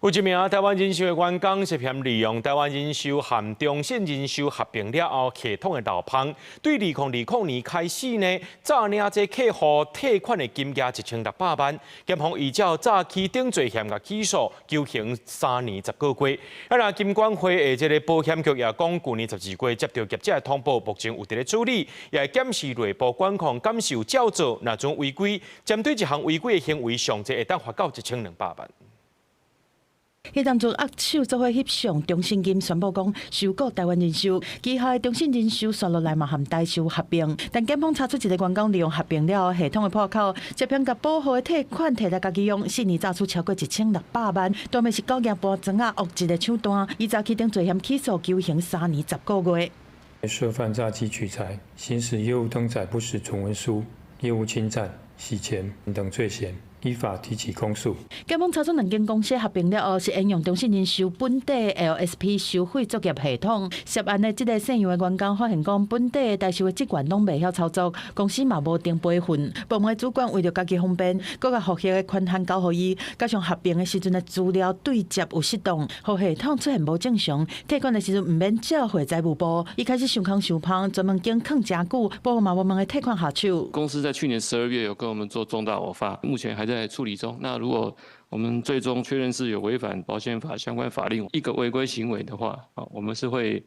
有一名台灣人壽的員工涉嫌利用台灣人壽和中信人壽合併了後系統的漏縫，對2020年開始呢，詐領這客戶退款的金額1600萬，檢方依照詐欺等罪嫌共起訴，求刑3年10個月。啊，若金管會的這個保險局也講，舊年12月接到業者的通報，目前有佇咧處理，也會檢視內部管控，敢是有照做，若準違規，針對一項違規的行為，上濟會當罰到1200萬。彼當陣握手做伙翕相，中信金宣布講收購台灣人壽，旗下的中信人壽紲落來嘛和台壽合併，但檢方查出一個員工利用合併了後系統的破口，涉嫌共保戶的退款提來家己用，四年詐取超過1600萬，當面是九件搬磚仔惡質的手段，以詐欺等罪嫌起訴，求刑3年10個月。涉犯詐欺取財、行使業務登載不實存文書、業務侵佔、洗錢等罪嫌，依法提起公訴。檢方查出兩間公司合併了後，是沿用中信人壽本底 LSP 收費作業系統。涉案的這个姓楊的員工發現講，本底的台壽的職員攏袂曉操作，公司嘛無定培訓。部門的主管為著家己方便，閣共複核的權限交予伊，加上合併的時陣的資料對接有失當，予系統出現無正常，退款的時陣毋免照回財務部。伊開始想空想芳，專門間囥誠久，保戶嘛無問會退款下手。公司在去年12月有跟我們做重大偶發，目前還在處理中。那如果我們最終確認是有違反保險法相關法令一個違規行為的話，啊，我們是會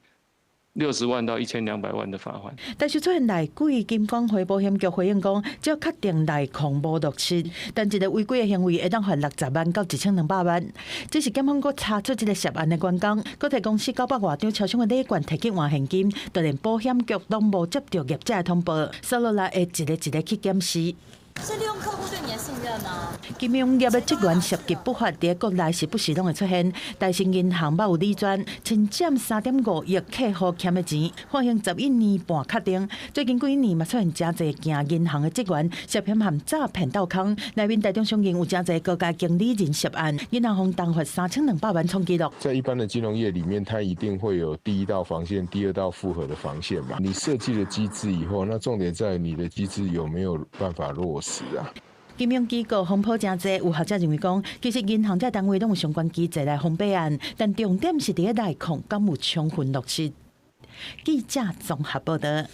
60萬到1200萬的罰款。但是出現內鬼，金管會保險局回應講，只要確定內控無落實，但一個違規的行為會當罰60萬到1200萬。這是檢方閣查出這個涉案的員工，閣提公司900外張超商的禮券提去換現金，就連保險局攏無接到業者的通報，紲落來會一个一个去檢視。是利用客戶對你的信任嗎？金融業的職員涉及不法，佇國內時不時攏會出現。台新銀行捌有理專侵佔3.5億客戶欠的錢，判刑11年半確定。最近幾年嘛出現誠濟件銀行的職員涉嫌和詐騙鬥空，內面台中商銀有誠濟高階經理人涉案，銀行予重罰3200萬創紀錄。在一般的金融業裡面，它一定會有第一道防線、第二道複合的防線嘛。你設計了機制以後，那重點在你的機制有沒有辦法落實啊？金融機構風波誠濟，有學者認為講，其實銀行這單位攏有相關機制來防弊案，但重點是佇咧內控敢有充分落實。記者綜合報道。